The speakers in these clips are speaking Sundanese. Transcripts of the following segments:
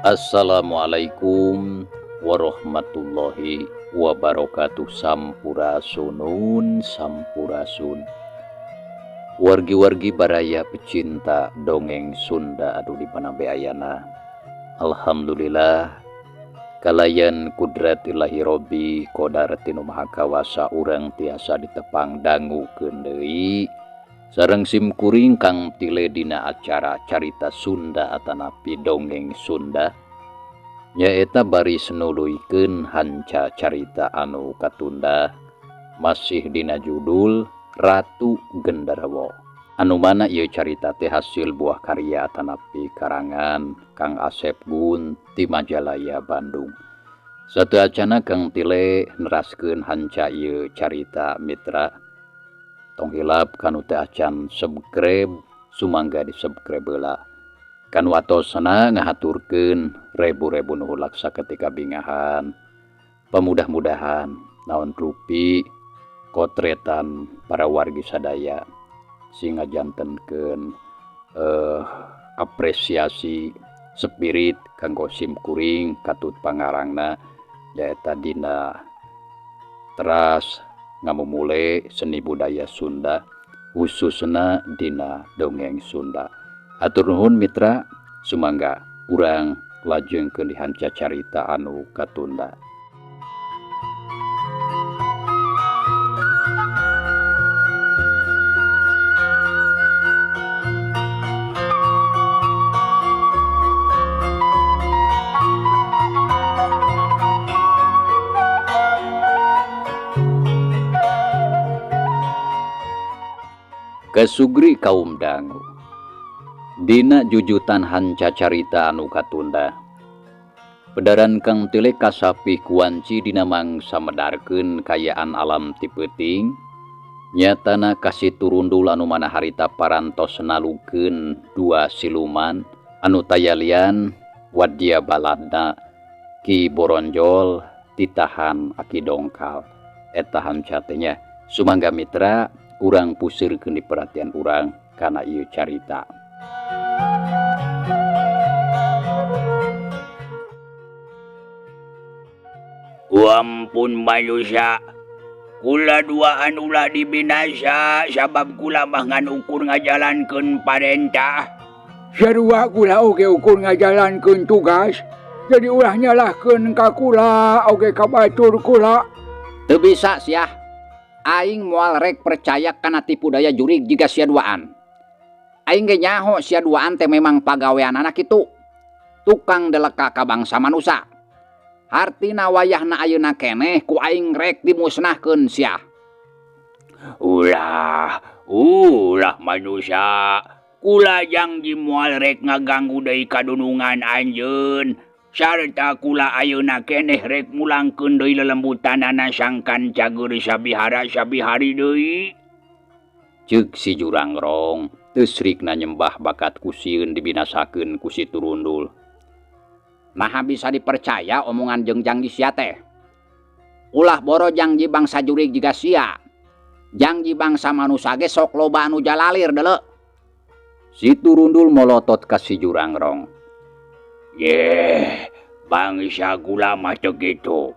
Assalamualaikum warahmatullahi wabarakatuh. Sampurasunun sampurasun. Wargi-wargi baraya pecinta dongeng Sunda anu di mana be ayana. Alhamdulillah kalayan kudrat ilahi robbi qodar tinu maha kawasa urang tiasa ditepang dangukeun deui sareng simkuring kang tile dina acara carita Sunda atanapi dongeng Sunda nyaeta baris nuluykeun hanca carita anu katunda masih dina judul Ratu Genderuwo anu mana ieu carita teh hasil buah karya atanapi karangan Kang Asep Gun ti Majalaya Bandung. Sateuacana Kang Tile neraskeun hanca ieu carita mitra. Tong hilap kanu teu acan subscribe sumangga di subscribe heula. Kanu atosna ngahaturkeun rebu-rebu nuhun laksa ketika bingahan. Pemudah-mudahan naon rupi kotretan para wargi sadaya sing ngajantenkeun apresiasi spirit kanggo simkuring katut pangarangna nyaeta dina teras ngamumule seni budaya Sunda khususna dina dongeng Sunda. Hatur nuhun mitra, sumangga urang lajengkeun di hanca carita anu katunda. Kasugri kaum dangu dina jujutan hanca carita anu katunda. Pedaran Kang Tile kasapih kuanci dina mangsa medarkeun kayaan alam ti peuting nyatana kasih turundul anu mana harita parantos nalukeun dua siluman anu tayalian wadya baladna Ki Boronjol titahan Aki Dongkal. Eta hanca teh nya. Sumangga mitra urang pusirkeun di perhatian urang kana ieu carita. Ampun manusia, kula duaan ulah dibinasa sabab kula mah ngan ukur ngajalankeun parentah. Sarua kula oge ukur ngajalankeun tugas, jadi ulah nyalahkeun ka kula oge ka batur kula. Teu bisa siah. Aing moal rek percaya kana tipu daya jurig jiga sia duaan. Aing ge nyaho sia duaan teh memang pagaweanana kitu. Tukang deleka ka bangsa manusa. Hartina wayahna ayeuna keneh ku aing rek dimusnahkeun sia. Ulah, ulah manusia. Kula jangji moal rek ngaganggu deui kadunungan anjeun. Sarta kula ayeuna keneh rek mulangkeun deui lelembutanana sangkan cager sabihara sabihari deui. Ceuk si Jurangrong teu srikna nyembah bakat ku sieun dibinasakeun ku si Turundul. Naha bisa dipercaya omongan jeung jangji sia teh? Ulah boro jangji bangsa jurig jiga sia. Jangji bangsa manusa ge sok loba anu jalalir deuleu. Si Turundul molotot ka si Jurangrong. Yeh, bangsa kula mah teu kitu.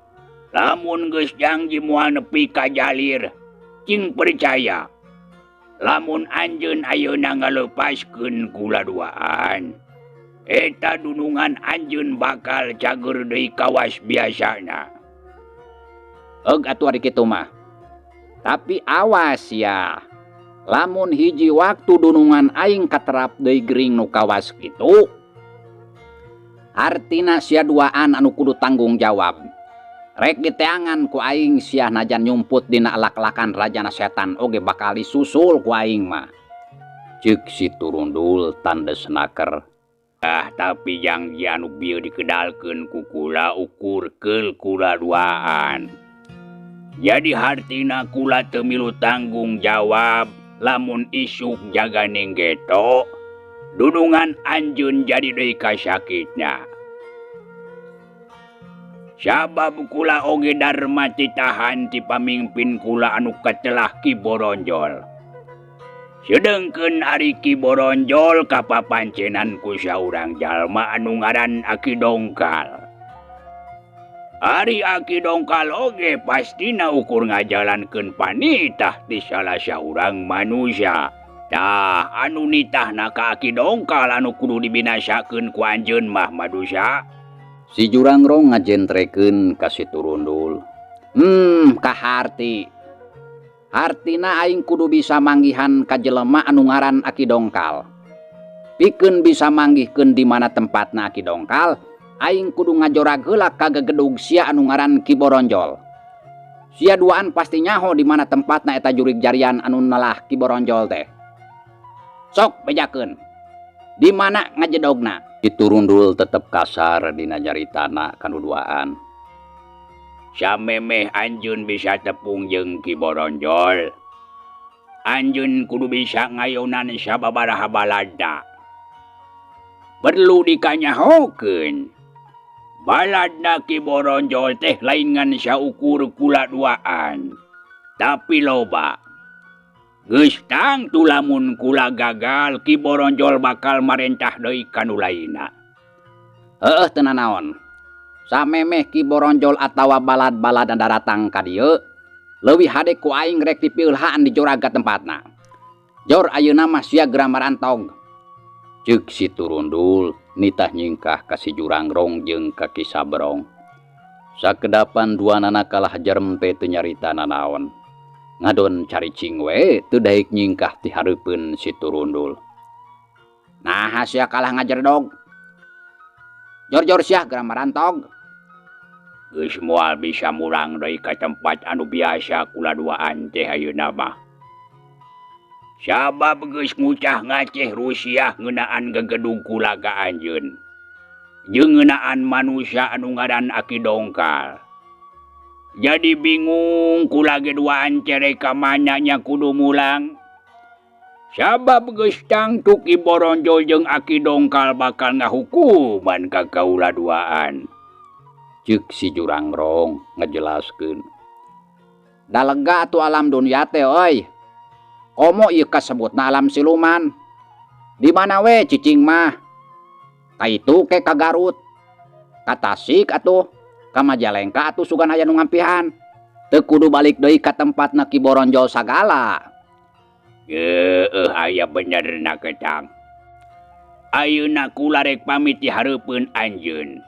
Lamun geus jangji moal nepi ka jalir, cing percaya. Lamun anjeun ayeuna ngaleupaskeun kula duaan, eta dunungan anjeun bakal cager deui kawas biasana. Eug atuh ari kitu mah. Tapi awas ya. Lamun hiji waktu dunungan aing katerap deui gering nu kawas kitu, artina sia duaan anu kudu tanggung jawab. Rek diteangan ku aing sia najan nyumput dina alak-alakan rajana setan oge bakal disusul ku aing mah. Ceuk si Turundul tandes naker. Ah, tapi jangji anu bieu dikedalkeun ku kula ukur keul kula duaan. Jadi hartina kula teu milu tanggung jawab lamun isuk jaganing geto dunungan anjeun jadi deui kasakitna. Sabab kula oge darma titahan ti pamingpin kula anu katelah Ki Boronjol. Sedengkeun ari Ki Boronjol kapapancenan ku saurang jalma anu ngaran Aki Dongkal. Ari Aki Dongkal oge pastina ukur ngajalankeun panitah ti salah saurang manusia. Tah anu nitahna ka Aki Dongkal anu kudu dibinasakeun ku anjeun mah manusia. Si Jurangrong ngajentrekeun ka si Turundul. Kaharti. Hartina aing kudu bisa manggihan ka jelema anu ngaran Aki Dongkal. Pikeun bisa manggihkeun di mana tempatna Aki Dongkal, aing kudu ngajorag heula ka gegedug sia anu ngaran Ki Boronjol. Sia duaan pasti nyaho di mana tempatna eta jurig jarian anu nelah Ki Boronjol teh. Sok bejakeun. Di mana ngajedogna? Ki Turundul tetep kasar dina nyaritana kanu duaan. Samemeh anjeun bisa tepung jeung Ki Boronjol. Anjeun kudu bisa ngayonan sababaraha balada. Perlu dikanyahokeun. Baladna Ki Boronjol teh lain ngan saukur kula duaan, tapi loba. Geus tangtu lamun kula gagal, Ki Boronjol bakal marentah deui ka nu lainna. Heueuh teu nanaon. Samemeh Ki Boronjol atawa balad-balad daratang ka dieu, leuwih hade ku aing rek dipiulhaan di jorag ka tempatna. Jor ayeuna mah sia geura marantog. Ceuk si Turundul nitah nyingkah ka si Jurangrong jeung ka Ki Sabrong. Sakedapan duanana kalah jarempe teu nyarita nanaon. Ngadon caricing we teu daek nyingkah ti hareupeun si Turundul. Naha sia kalah ngajerdog? Jor-jor sia geura marantog. Geus moal bisa murang deui ka tempat anu biasa kula duaan teh ayeuna mah. Sabab geus ngucah ngaceh Rusiah ngeunaan gegedug kula ka anjeun. Jeung ngeunaan manusia anu ngaran Aki Dongkal. Jadi bingung kula ge duaan cere ka mana nya kudu mulang. Sabab geus tangtu Ki Boronjol jeung Aki Dongkal bakal ngahukuman ka kaula duaan. Ceuk si Jurangrong ngajelaskeun. Da lega atuh alam dunia teh euy. Komo ieu kasebutna alam siluman. Di mana we cicing mah? Ka itu ke ka Garut. Ka Tasik atuh, ka Majalengka atuh sugan aya nu ngampihan. Teu kudu balik deui ka tempatna Ki Boronjol sagala. Heueuh aya benerna ketang. Ayeuna kula rek pamit di hareupeun anjeun.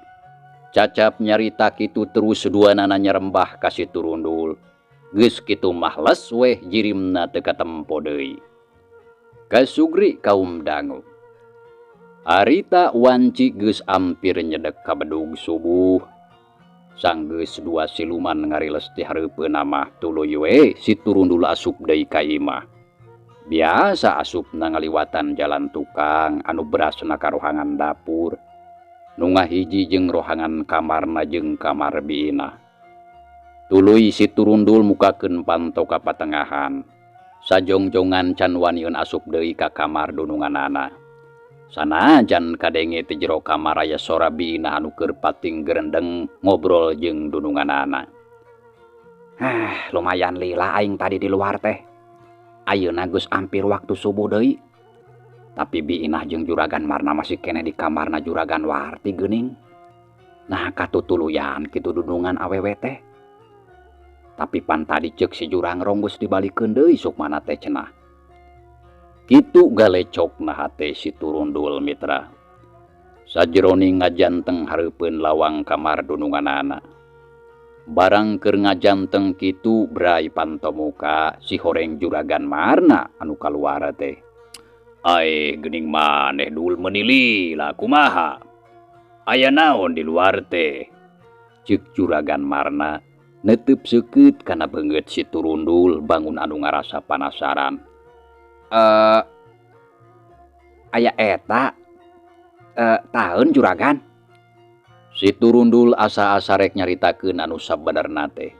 Cacap nyarita kitu terus duanana nyerembah ka si Turundul. Geus kitu mah les weh jirimna teu katempo deui. Kasugri kaum dangu. Harita wanci geus ampir nyedek ka bedug subuh. Sanggeus dua siluman ngariles ti hareupeun mah tuluy we si Turundul asup deui ka imah. Biasa asupna ngaliwatan jalan tukang anu berasna ka rohangan dapur. Nu ngahiji jeung rohangan kamarna jeung kamar biinah. Tuluy si Turundul mukakeun panto ka patengahan. Sajongjongan can waniun asup deui ka kamar dununganana. Sanajan kadenge ti jero kamar aya sora biinah anu keur pating gerendeng ngobrol jeung dununganana. Ah, lumayan lila aing tadi di luar teh. Ayeuna geus ampir waktu subuh deui. Tapi biinah jeung juragan Marna masih keneh di kamarna juragan Warti geuning. Nah katutuluyan kitu dunungan awewe teh. Tapi pan tadi ceuk si Jurangrong geus dibalikeun deui sukmana teh cenah. Kitu galecokna hate si Turundul mitra. Sajeroning ngajanteng hareupeun lawang kamar dununganana. Barang keur ngajanteng kitu bray pantomuka si horeng Juragan Marna anu kaluar teh. Aeh geuning maneh dul meuni lila kumaha? Aya naon di luar teh? Ceuk Juragan Marna netep seukeut kana beungeut si Turundul bangun anu ngarasa panasaran. Aya eta taeun Juragan. Si Turundul asa-asa rek nyaritakeun anu sabenerna teh.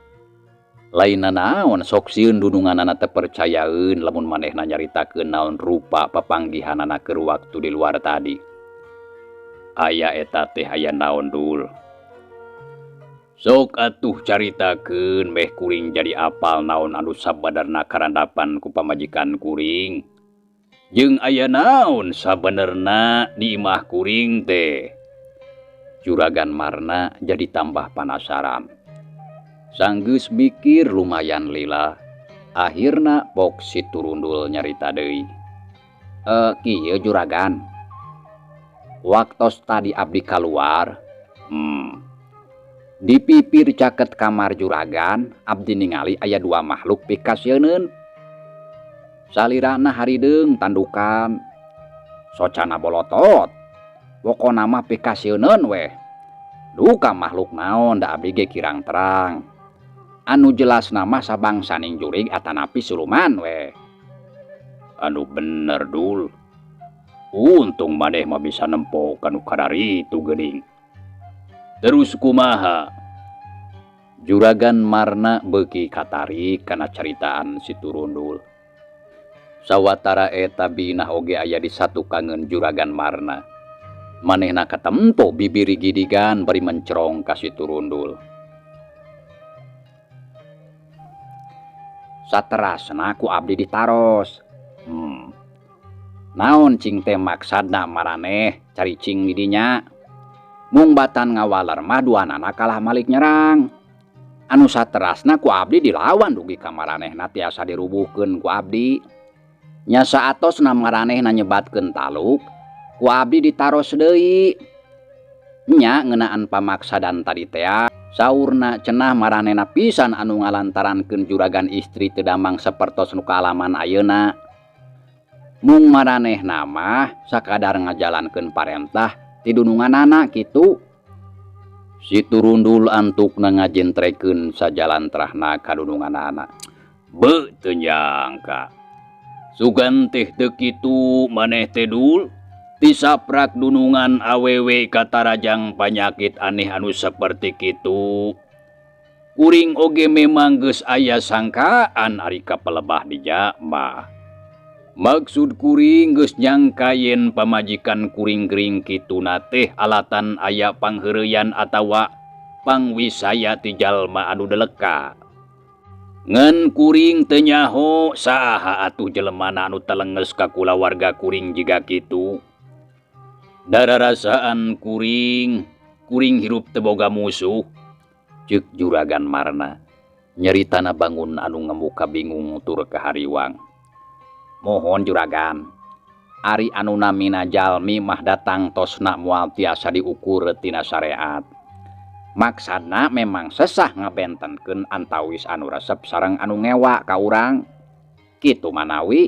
Lain nanaon sok sieun dununganana teu percayaeun lamun manehna nyaritakeun naon rupa papanggihanana keur waktu di luar tadi. Aya eta teh aya naon dul? Sok atuh caritakeun meh kuring jadi apal naon anu sabenerna karandapan ku pamajikan kuring. Jeung aya naon sabenerna di imah kuring teh? Juragan Marna jadi tambah panasaran. Sanggeus mikir lumayan lila, akhirna pok si Turundul nyarita deui. Kieu Juragan. Waktos tadi abdi kaluar, di pipir caket kamar Juragan, abdi ningali aya dua makhluk pikasieun. Salirana harideung tandukan, socana bolotot. Pokona mah pikasieun weh. Duka makhluk naon da abdi ge kirang terang. Anu jelas nama sabangsaning jurig atanapi siluman weh. Anu bener dul. Untung maneh mah bisa nempo kanu kararitu geuning. Terus kumaha? Juragan Marna beuki katarik kana caritaan si Turundul. Sawatara eta binah oge aya di satukangeun Juragan Marna. Manehna katempo bibiri gidigan bari mencerong ka si Turundul. Saterasna ku abdi ditaros. Naon cing teh maksadna maraneh caricing di dinya? Mung batan ngawaler mah duanana kalah malik nyerang. Anu saterasna ku abdi dilawan dugi ka maranehna tiasa dirubuhkeun ku abdi. Nya saatosna maranehna nyebatkeun taluk, ku abdi ditaros deui. Nya ngeunaan pamaksadan tadi tea, saurna cenah maranehna pisan anu ngalantarankeun juragan istri teu damang sapertos nu kaalaman ayeuna. Mung maranehna mah sakadar ngajalankeun parentah ti dununganana kitu. Si Turundul antukna ngajentrekeun sajalantrahna ka dununganana. Beuh teu nyangka. Sugan teh teu kitu maneh teh dul. Tisaprak dunungan awewe katarajang panyakit aneh anu saperti kitu. Kuring oge memang geus aya sangkaan ari kapelebah di mah. Maksud kuring geus nyangka yen pamajikan kuring gering kituna teh alatan aya pangheureyan atawa pangwisaya ti jalma anu deleka. Ngan kuring teu nyaho saha atuh jelemana anu telenges ka kulawarga kuring jiga kitu. Dararasaan kuring, kuring hirup teu boga musuh. Ceuk Juragan Marna, nyeritana bangun anu ngemuka bingung tur kahariwang. Mohon Juragan, ari anu namina jalmi mah datang tosna moal tiasa diukur tina syariat. Maksana memang sesah ngabentenkeun antawis anu resep sareng anu ngewa ka urang. Kitu manawi.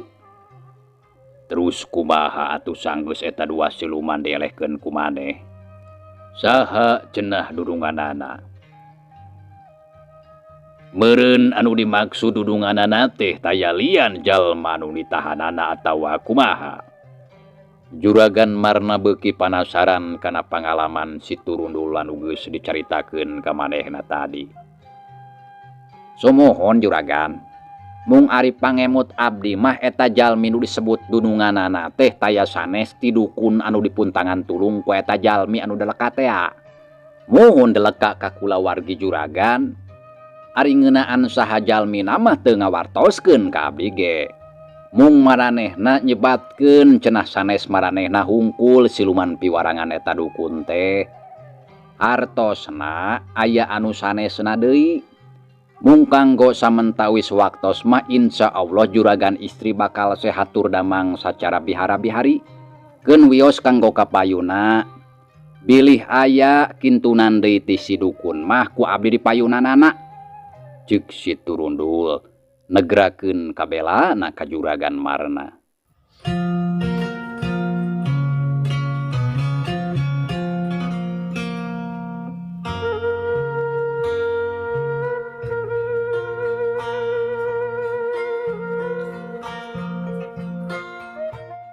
Terus kumaha atuh sanggeus eta dua siluman dielehkeun ku maneh? Saha cenah dudunganana? Meureun anu dimaksud dudunganana teh taya lian jalma anu ditahanana atawa kumaha? Juragan Marna beuki panasaran kana pangalaman si Turundul anu geus dicaritakeun ka manehna tadi. Sumuhun Juragan, mung ari pangemut abdi mah eta jalmi nu disebut dununganana teh taya sanes ti dukun anu dipuntangan tulung ku eta jalmi anu deleka tea. Muhun deleka ka kulawargi Juragan, ari ngeunaan saha jalmina mah teu ngawartoskeun ka abdi ge. Mung maranehna nyebatkeun cenah sanes maranehna hungkul siluman piwarangan eta dukun teh. Hartosna aya anu sanesna deui. Mung kanggo samentawis waktos mah insya Allah Juragan istri bakal sehat tur damang sacara bihara-bihari. Keun wios kanggo kapayuna. Bilih aya kintunan deui ti si dukun mah ku abdi dipayunanana. Ceuk si Turundul negrakeun kabelana ka Juragan Marna.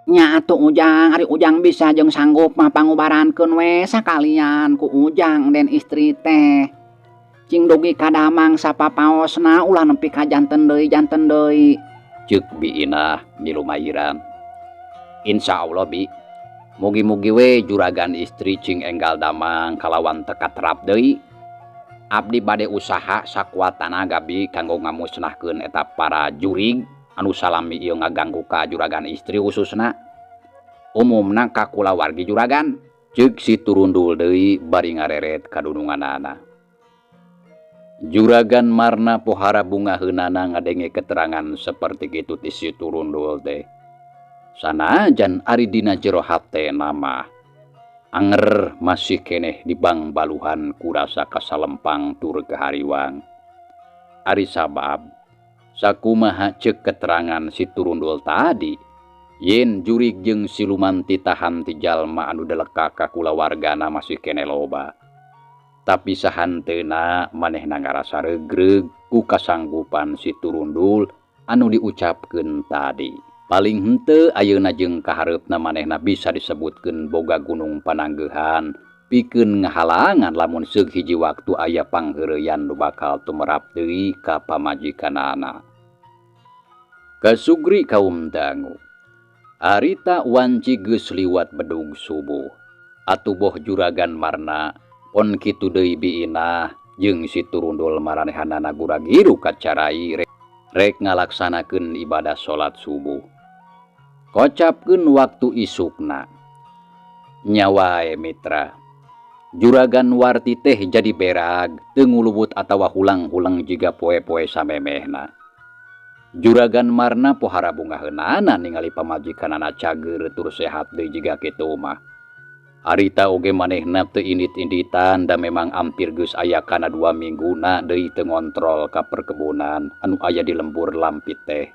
Nya atuh Ujang, ari Ujang bisa jeung sanggup mah pangubarankeun we sakalian ku Ujang den istri teh. Cing dugi ka damang sapapaosna ulah nepi ka janten deui janten deui. Ceuk Bi Inah milumahiran. Insyaallah Bi, mugi-mugi we juragan istri cing enggal damang kalawan teka terap deui. Abdi bade usaha sakuat tanaga Bi kanggo ngamusnahkeun eta para jurig anu salami ieu ngaganggu ka juragan istri khususna umumna ka kulawargi juragan. Ceuk si Turundul deui bari ngareret kadununganana. Juragan Marna pohara bungaheunana ngadenge keterangan seperti kitu ti si Turundul teh. Sanajan ari dina jero hatena mah anger masih keneh di bangbaluhan kurasa kasalempang tur kahariwang. Ari sabab sakumaha ceuk keterangan si Turundul tadi, yen jurig jeung siluman titahan ti jalma anu deleka ka kulawargana masih keneh loba. Tapi sahanteuna manehna ngarasa regreg ku kasanggupan si Turundul anu diucapkeun tadi. Paling henteu ayeuna jeung kahareupna manehna bisa disebutkeun boga gunung pananggeuhan pikeun ngahalangan lamun seug hiji waktu aya pangheureuyan nu bakal tumerap deui ka pamajikanana. Kasugri kaum dangu. Harita wanci geus liwat bedug subuh. Atuh boh Juragan Marna pon kitu deui Bi Inah jeung si Turundul maranehanana guragiru kacarai rek ngalaksanakeun ibadah salat subuh. Kocapkeun waktu isukna. Nyawae mitra. Juragan Warti teh jadi berag teu ngulubut atawa hulang-hulang jiga poe-poe samemehna. Juragan Marna pohara bungaheunana ningali pamajikanana cager tur sehat deui jiga kitu mah. Harita oge manehna teu indit-inditan da memang ampir geus aya kana 2 mingguna deui teu ngontrol ka perkebunan anu aya di lembur Lampit teh.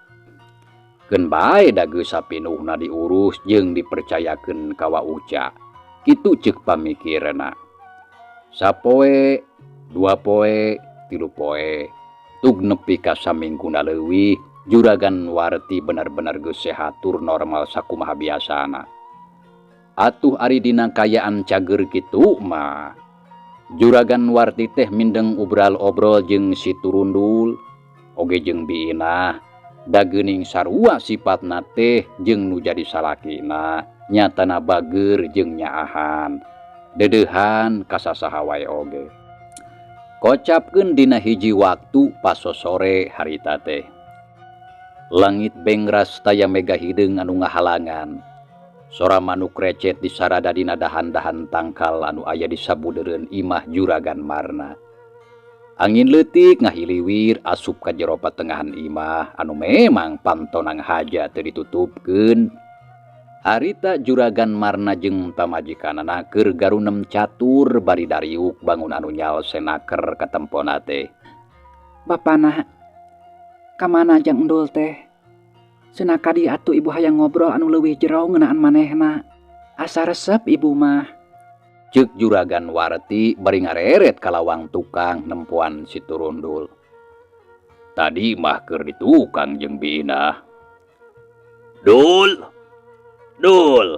Keun bae da geus sapinuhna diurus jeung dipercayakeun ka Wa Uca. Kitu ceuk pamikirna. Sapoe, 2 poe, 3 poe, tug nepi ka samingguna leuwih, Juragan Warti bener-bener geus sehat tur normal sakumaha biasana. Atuh ari dina kayaan cager kitu mah. Juragan Warti teh mindeng ubral-obrol jeung si Turundul, oge jeung Bi Inah, da geuning sarua sipatna teh jeung nu jadi salakina, nyatana bager jeung nyaahan. Dedehan kasasaha wae oge. Kocapkeun dina hiji waktu pasosore harita teh. Langit bengras taya mega hideung anu ngahalangan. Sora manuk recet disarada dina dahan-dahan tangkal anu aya di sabudeureun imah Juragan Marna. Angin leutik ngahiliwir asup ka jero patengahan imah anu memang pantonang haja teu ditutupkeun. Harita Juragan Marna jeung pamajikanana keur garunem catur bari dariuk bangun anu nyalse naker katempona teh. Bapana, kamana jang endul teh? Cenah ka dieu atuh ibu hayang ngobrol anu leuwih jero ngeunaan manehna. Asa resep ibu mah. Ceuk Juragan Warti bari ngareret ka lawang tukang nempoan si Turundul. Tadi mah keur di tukang jeung Bi Inah. Dul. Dul.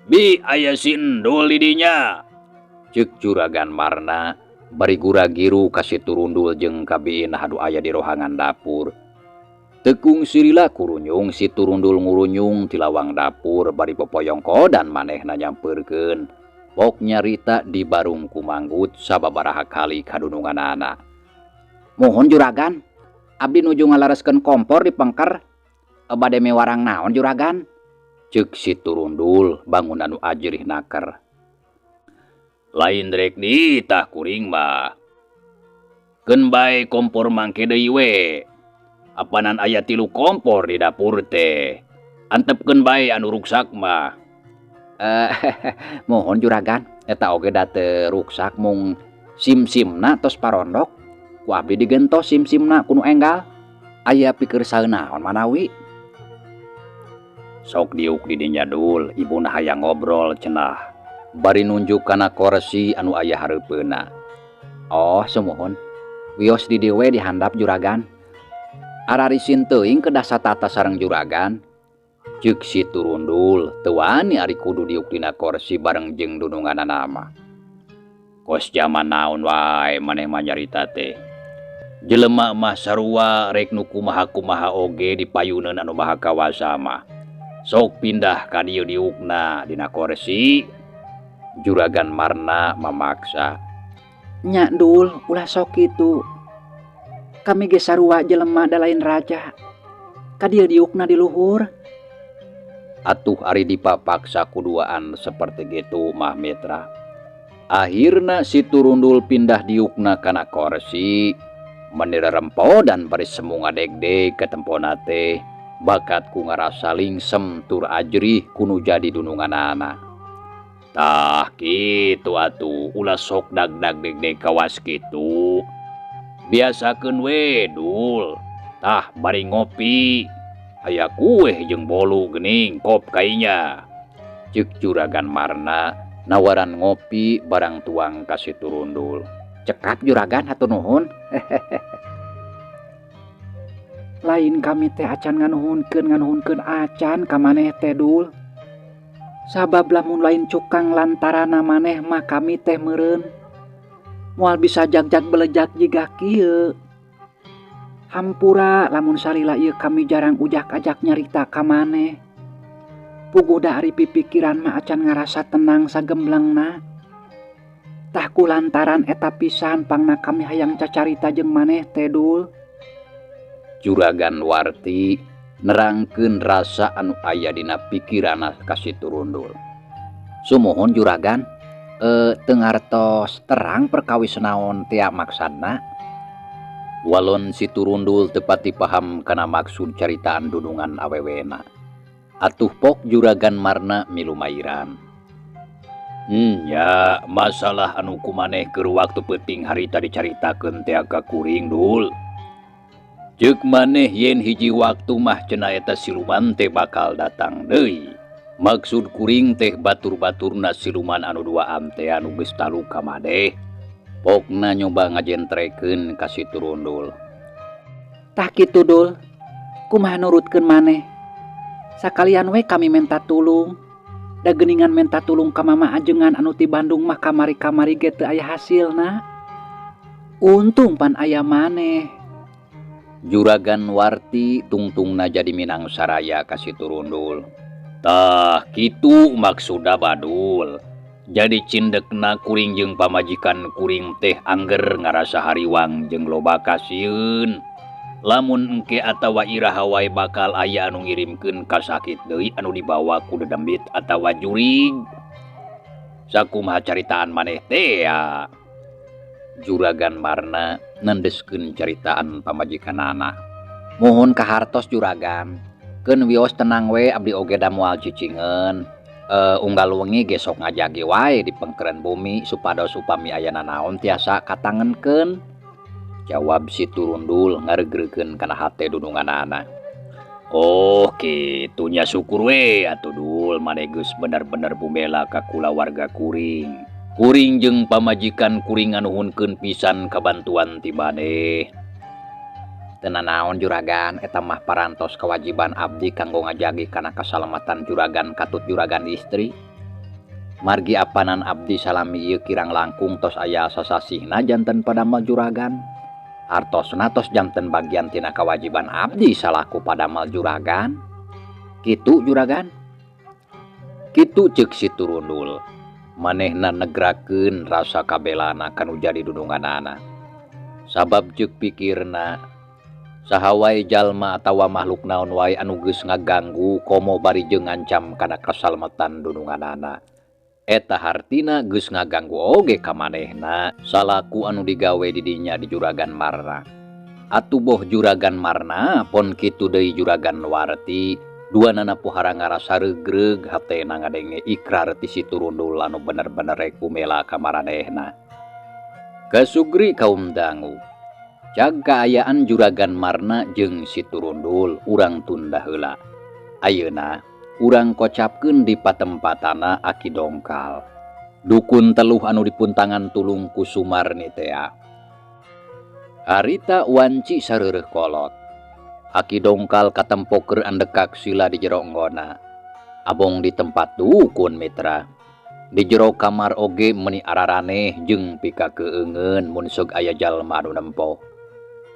Bi aya si Endul di dinya. Ceuk Juragan Marna bari gura-giru ka si Turundul jeung ka Bi Inah anu aya di rohangan dapur. Tekung sirila kurunyung si Turundul ngurunyung ti lawang dapur bari popoyong kodan manehna nyampeurkeun. Pok nyarita di barung kumanggut sababaraha kali kadununganana. Mohon Juragan, abdi nuju ngalareskeun kompor di pengker. Bade mewarang naon Juragan? Ceuk si Turundul bangun anu ajrih naker. Lain rek ditah kuring mah. Keun bae kompor mangke deui we. Apanan aya 3 kompor di dapur teh. Antepkeun bae anu ruksak mah. Muhun juragan, eta oge da teu ruksak mung sim-simna tos parondok. Ku abdi digentos sim-simna ku nu enggal. Aya pikersa naon manawi? Sok diuk di dinya Dul, ibuna hayang ngobrol cenah. Bari nunjuk kana korsi anu aya hareupeunna. Oh, sumuhun. Wios di dieu we di handap juragan. Ararisin teuing kedah satata sareng juragan. Ceuk si Turundul teu wani ari kudu diuk dina korsi bareng jeung dununganana mah. Kos jaman naon wae maneh mah nyarita teh. Jelema mah sarua rek nu kumaha-kumaha oge dipayuneun anu maha kawasa mah. Sok pindah ka dieu diukna dina korsi. Juragan Marna mamaksa. Nya Dul, ulah sok kitu. Kami ge sarua jelema da lain raja. Ka dieu diukna di luhur. Atuh ari dipapaksa kuduaan seperti gitu mah mitra. Akhirna si Turundul pindah diukna kana korsi. Meni rerempodan bari semu ngadegdeg katempona teh. Bakat ku ngarasa lingsem tur ajrih ku nu jadi dununganana. Tah kitu atuh ulah sok dag-dag degdeg kawas kitu. Biasakeun we Dul. Tah bari ngopi. Aya kueh jeung bolu geuning kop kainya. Ceuk Juragan Marna nawaran ngopi barang tuang ka si Turundul. Cekap juragan hatur nuhun. Lain kami teh acan nganuhunkeun acan ka maneh teh Dul. Sabab lamun lain cukang lantarana maneh mah kami teh meureun. Moal bisa jagjag belejag jiga kieu. Hampura lamun salila ieu kami jarang ujak-ajak nyarita ka maneh. Puguh da ari pipikiran mah acan ngarasa tenang sagemblengna. Tah ku lantaran eta pisan pangna kami hayang cacarita jeung maneh teh Dul. Juragan Warti nerangkeun rasa anu aya dina pikiranna ka si Turundul. Sumuhun juragan, teu ngartos terang perkawis naon tea maksadna. Walon si Turundul teu pati paham kana maksud caritaan dunungan awewena. Atuh pok Juragan Marna milu mairan. Ya, masalah anu kumaneh keur waktu peuting harita dicaritakeun teh ka kuring Dul. Ceuk maneh yen hiji waktu mah cenah eta siluman teh bakal datang deui. Maksud kuring teh batur-baturna siluman anu duaan teh anu geus taluka maneh. Pokna nyoba ngajentrekeun ka si Turundul. Tah kitu Dul, kumaha nurutkeun maneh? Sakalian we kami menta tulung. Da geuningan menta tulung ka mama ajengan anu ti Bandung mah kamari-kamari ge teu aya hasilna. Untung pan aya maneh. Juragan Warti tungtungna jadi minang saraya ka si Turundul. Tah kitu maksuda Badul. Jadi cindekna kuring jeung pamajikan kuring teh angger ngarasa hariwang jeung loba kasieun. Lamun engke atawa iraha wae bakal aya anu ngirimkeun kasakit deui anu dibawa ku dedembit atawa jurig. Sakumaha caritaan maneh teh ya. Juragan Marna nendeskeun caritaan pamajikanana. Muhun kahartos juragan. Keun wios tenang we abdi oge da moal cicingeun. Unggal wengi ge sok ngajagi wae di pengkeren bumi supados upami aya nanaon tiasa katangenkeun. Jawab si Turundul ngareugreugkeun kana hate dununganana. Oh kitu nya syukur we atuh Dul maneh geus bener-bener bumela ka kulawarga kuring. Kuring jeung pamajikan kuring nganuhunkeun pisan kabantuan ti maneh. Teu nanaon juragan, eta mah parantos kewajiban abdi kanggo ngajagi kana kasalamatan juragan katut juragan istri. Margi apanan abdi salami ieu kirang langkung tos aya sasasihna janten padamel juragan. Artosna tos janten bagian tina kewajiban abdi salaku padamel juragan. Kitu juragan. Kitu ceuk si Turundul. Manehna negrakeun rasa kabelana kanu jadi dununganana. Sabab ceuk pikirna saha wae jalma atawa makhluk naon wae anu geus ngaganggu komo bari jeung ngancam kana kasalamatan dununganana. Eta hartina geus ngaganggu oge ka manehna salaku anu digawe di dinya di Juragan Marna. Atuh boh Juragan Marna pon kitu deui Juragan Warti Duanana pohara ngarasa regreg hatena ngadenge ikrar ti si Turundul anu bener-bener rek kumela ka maranehna. Kasugri kaum dangu. Cag kaayaan Juragan Marna jeung si Turundul urang tunda heula. Ayeuna urang kocapkeun di patempatana Aki Dongkal. Dukun teluh anu dipuntangan tulung ku Sumarni tea. Harita wanci sareureuh kolot. Aki Dongkal katempo keur andekak sila di jero enggona. Abong di tempat dukun mitra. Di jero kamar oge meuni araraneh jeung pika keungeun mun sok aya jalma anu nempo.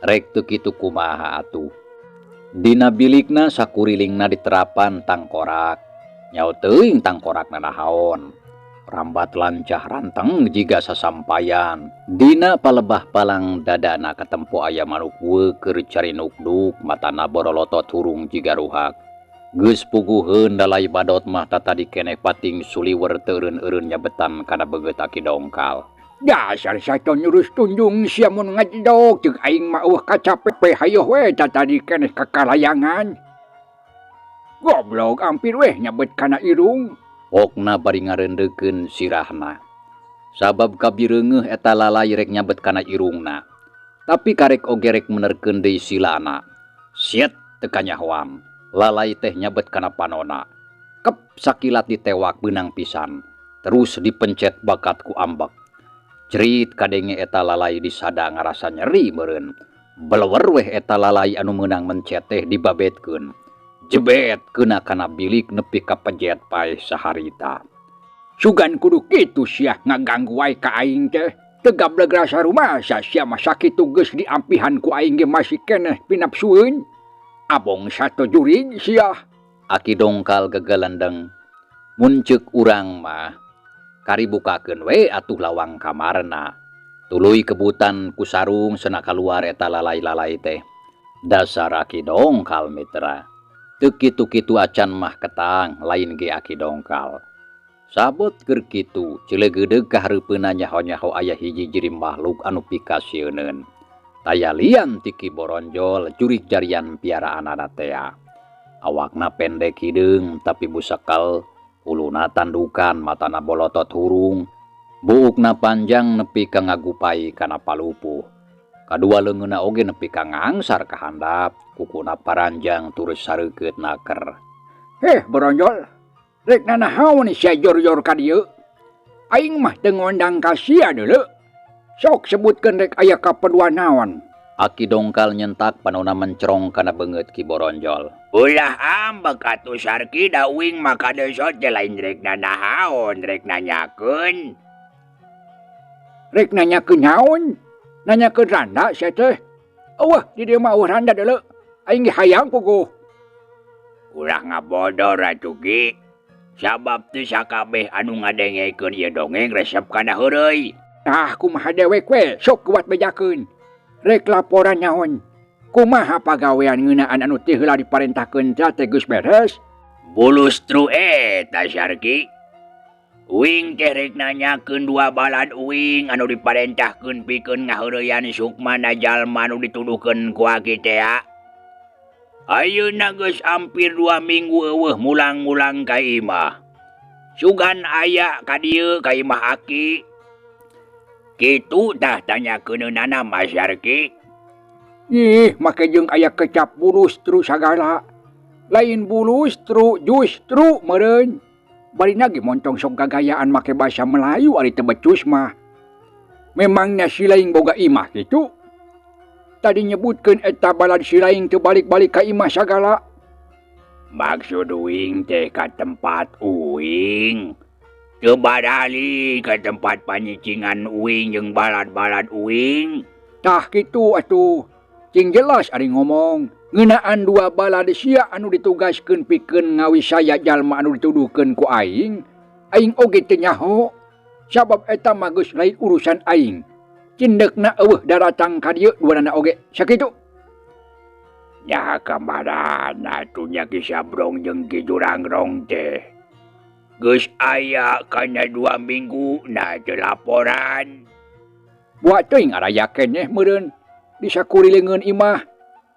Rek teu kitu kumaha atuh. Dina bilikna sakurilingna diterapan tangkorak. Nyao teuing tangkorakna nahaon. Rambat lancah ranteng jiga sasampayan. Dina palebah palang dadana katempo aya manuk keur carinukduk matana borolotot hurung jiga ruhak. Geus puguheun dalai badot mah tatadi keneh pating suliwer teu eureun-eureun nyabetan kana beungeut Aki Dongkal. Dasar sato nyurus tunjung sia mun ngajedog jeung aing mah eueuh kacape hayoh we tatadi keneh kakalayangan. Goblok ampir weh nyabet kana irung. Pokna bari ngareundeukeun sirahna. Sabab kabireungeuh eta lalai rek nyabet kana irungna. Tapi karek oge rek menerkeun deui silana. Siet teu kanyahoan. Lalai teh nyabet kana panona. Kep sakilat ditewak beunang pisan. Terus dipencet bakat ku ambek. Cerit kadenge eta lalai disada ngarasa nyeri meureun. Belewer weh eta lalai anu meunang mencet teh dibabetkeun. Jebet kena kana bilik nepi ka pejet paeh saharita. Sugan kudu kitu sia ngaganggu wae ka aing teh. Teu gableg rasa rumasa sia mah sakitu geus diampihan ku aing ge masih keneh pinapsueun. Abong sato jurig sia. Aki Dongkal gegelendeng. Mun ceuk urang mah kari bukakeun we atuh lawang kamarna. Tuluy kebutan ku sarung sena kaluar eta lalai-lalai teh. Dasar Aki Dongkal mitra. Teu kitu-kitu acan mah ketang lain ge Aki Dongkal. Sabot keur kitu ceuleugeudeug ka hareupeunna nyaho-nyaho aya hiji jiri makhluk anu pikasieuneun. Taya lian ti Ki Boronjol jurig jarian piaraanana tea. Awakna pendek hideung tapi busekal, huluna tandukan matana bolotot hurung, buukna panjang nepi ka ngagupai kana palupuh. Kadua leungeunna oge nepi ka ngangsar ka handap, kukuna paranjang turus sareukeut naker. Heh Boronjol, rek nanahaon sia jor-jor ka dieu? Aing mah teu ngondang ka sia deuleu. Sok sebutkeun rek aya kaperluan naon. Aki Dongkal nyentak panona mencerong kana beungeut Ki Boronjol. Ulah ambek atuh Sarki da uing mah kadesot teh lain rek nanahaon, rek nanyakeun. Rek nanyakeun naon? Nanyakeun randa sia teh. Eueuh di dieu mah eueuh randa deuleu. Aing ge hayang puguh. Ulah ngabodor atuh Ki. Sabab teu sakabeh anu ngadengekeun ieu dongeng resep kana heureuy. Tah kumaha dewek we sok kuat bejakeun. Rek laporan naon? Kumaha pagawean ngeunaan anu teu heula diparentahkeun teh geus beres? Bulustru eta Sarki. Uing teh rek nanyakeun dua balad uing anu diparentahkeun pikeun ngaheureyan sukmana jalma anu dituduhkeun ku aki tea. Ayeuna geus ampir 2 minggu eueuh mulang-mulang ka imah. Sugan aya ka dieu ka imah aki. Kitu tah tanyakeunana Mas Sarki. Ih, make jeung aya kecap bulustru sagala. Lain bulustru, justru meureun. Barina ge montong sok gagayaan make basa Melayu ari teu becus mah. Memangnya si laing boga imah kitu? Tadi nyebutkeun eta balad si laing teu balik-balik ka imah sagala. Maksud uing teh ka tempat uing. Teu badali ka tempat panyicingan uing jeung balad-balad uing. Tah kitu atuh. Cing jelas ari ngomong. Ngeunaan dua balad sia anu ditugaskeun pikeun ngawisaya jalma anu dituduhkeun ku aing, aing oge teu nyaho. Sabab eta mah geus lain urusan aing. Cindekna eueuh daratang ka dieu duanana oge sakitu. Nya kamarana atuh nya Ki Sabrong jeung Ki Jurangrong teh. Geus aya kana 2 minggu na teu laporan. Buat teuing araya keneh meureun di sakurilingeun imah.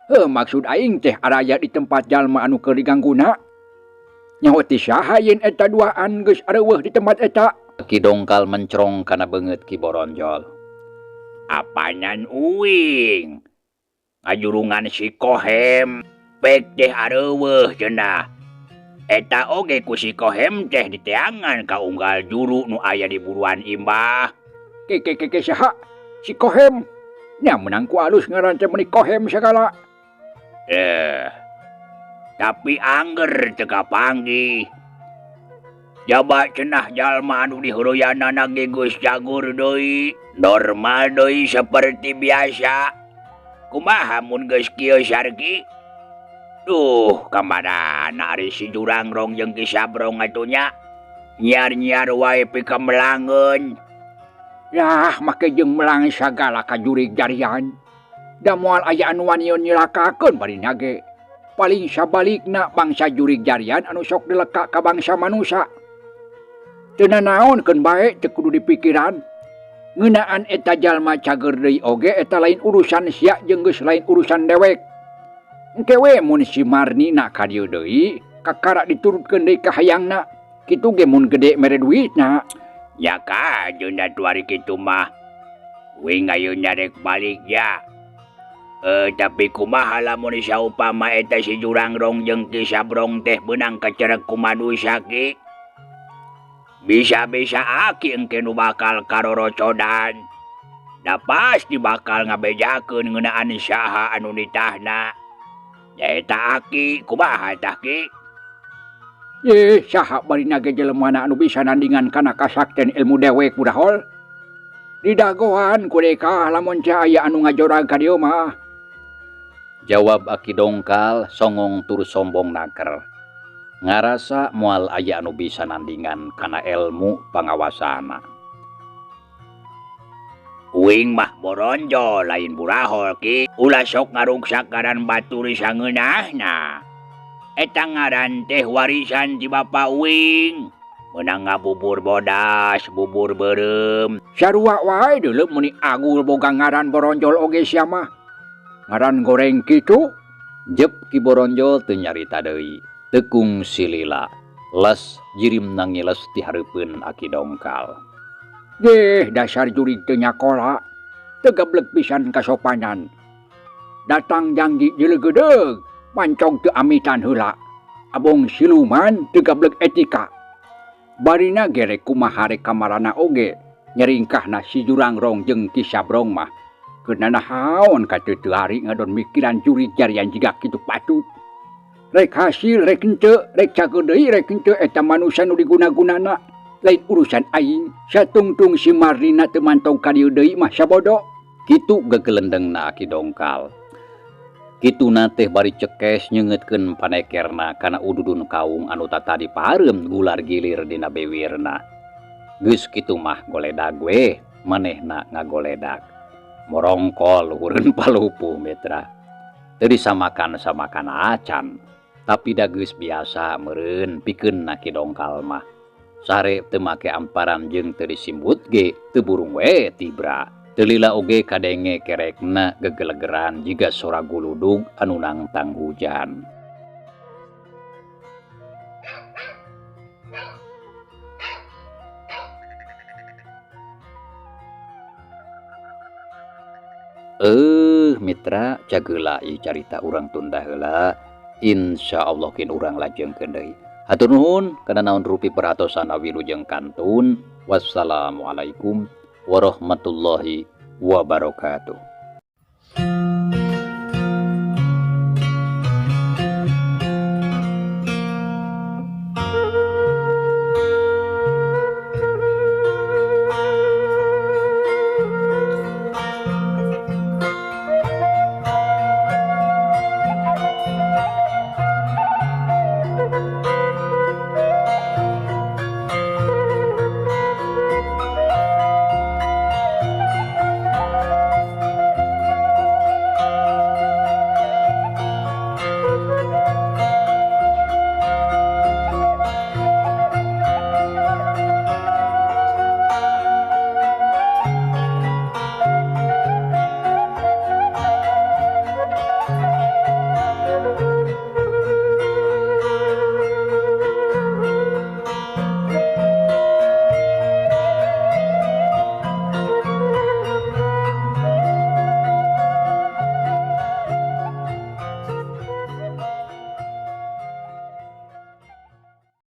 Heuh maksud aing teh araya di tempat jalma anu keur digangguna. Nyaho ti saha yen eta duaan geus areuweuh di tempat eta? Ki Dongkal mencrong kana beungeut Ki Boronjol. Apanan uing? Ngajurungan si Kohem pek teh areuweuh cenah. Eta oge ku si Kohem teh diteangan ka unggal juru nu aya di buruan imbah. Ke ke ke ke saha? Si Kohem. Nya menang ku alus ngaran teh meuni Kohem sagala. Tapi angger teu kapanggih. Jaba cenah jalma anu diheureuyana ge geus cagur deui, normal deui seperti biasa. Kumaha mun geus kieu Sarki? Duh, kamarana ari si Jurangrong jeung Ki Sabrong atuh nya. Nyiar-nyiar wae pikamelangeun. Yah, make jeung melang sagala ka jurig jarian. Da moal aya anu waniun nyilakakeun barina ge. Paling sabalikna bangsa jurig jarian anu sok dileka ka bangsa manusa. Teu nanaon keun bae teu kudu dipikiran. Ngeunaan eta jalma cager deui oge eta lain urusan sia jeung geus lain urusan dewek. Engke we mun si Marnina ka dieu deui, kakara diturutkeun deui ka hayangna. Kitu ge mun gede mere duitna. Ya kajeun atuh ari kitu mah. Wing ayeuna rek balik ya. Tapi kumaha lamun saupama eta si Jurangrong jeung Ki Sabrong teh beunang kacerek ku manusa ki? Bisa-bisa aki engke nu bakal karorocodan. Da pasti bakal ngabejakeun ngeunaan saha anu nitahna. Nyaeta aki kumaha tah ki? Saha barina ge jelemana anu bisa nandingan kana kasakten ilmu dewek budahol? Didagoan ku dekah lamun teh aya anu ngajorag ka dieu mah. Jawab Aki Dongkal songong tur sombong naker. Ngarasa moal aya anu bisa nandingan kana ilmu pangawasana. Uing mah boronjol lain burahol ki. Ulah sok ngaruksak ngaran batur sangeunahna. Eta ngaran teh warisan ti bapa uing. Meunang ngabubur bodas, bubur beureum. Sarua wae deuleu meuni agul boga ngaran boronjol oge sia mah. Ngaran goreng kitu. Jep Ki Boronjol teu nyarita deui. Teu kungsi lila. Les jirim nangiles ti hareupeun Aki Dongkal. Deh, dasar jurig teu nyakola. Teu gablek pisan kasopanan. Datang janggi jelegedeug, mancong teu amitan heula. Abong siluman teu gablek etika. Barina gerek kumaha rek kamarana oge, nyeringkahna si Jurangrong jeung Ki Sabrong mah. Keuna nahaon ka teu ari ngadon mikiran jurig jarian jiga kitu patut. Rek hasil rek henteu, rek cager deui rek henteu eta manusa nu diguna-gunana. Lain urusan aing, satungtung si Marlina teu mantong ka dieu deui mah sabodo. Kitu gegelendengna Aki Dongkal. Kituna teh bari cekes nyeungeutkeun panekerna kana ududun kaung anu tatadi pareum gular gilir dina bewirna. Geus kitu mah goledag we, manehna ngagoledag. Morongkol luhureun palupuh mitra. Teu disamakan-samakan acan, tapi da geus biasa meureun pikeun Aki Dongkal mah. Sare teu make amparan jeung teu disimbut ge teu burung we tibra. Teu lila oge kadenge kerekna gegelegeran jiga sora guludug anu nangtang hujan. Mitra cageula ieu carita urang tunda heula. Insyaallah kin urang lajengkeun deui. Hatur nuhun kana naon rupi perhatosan wilujeng kantun. Wassalamualaikum warahmatullahi wabarakatuh.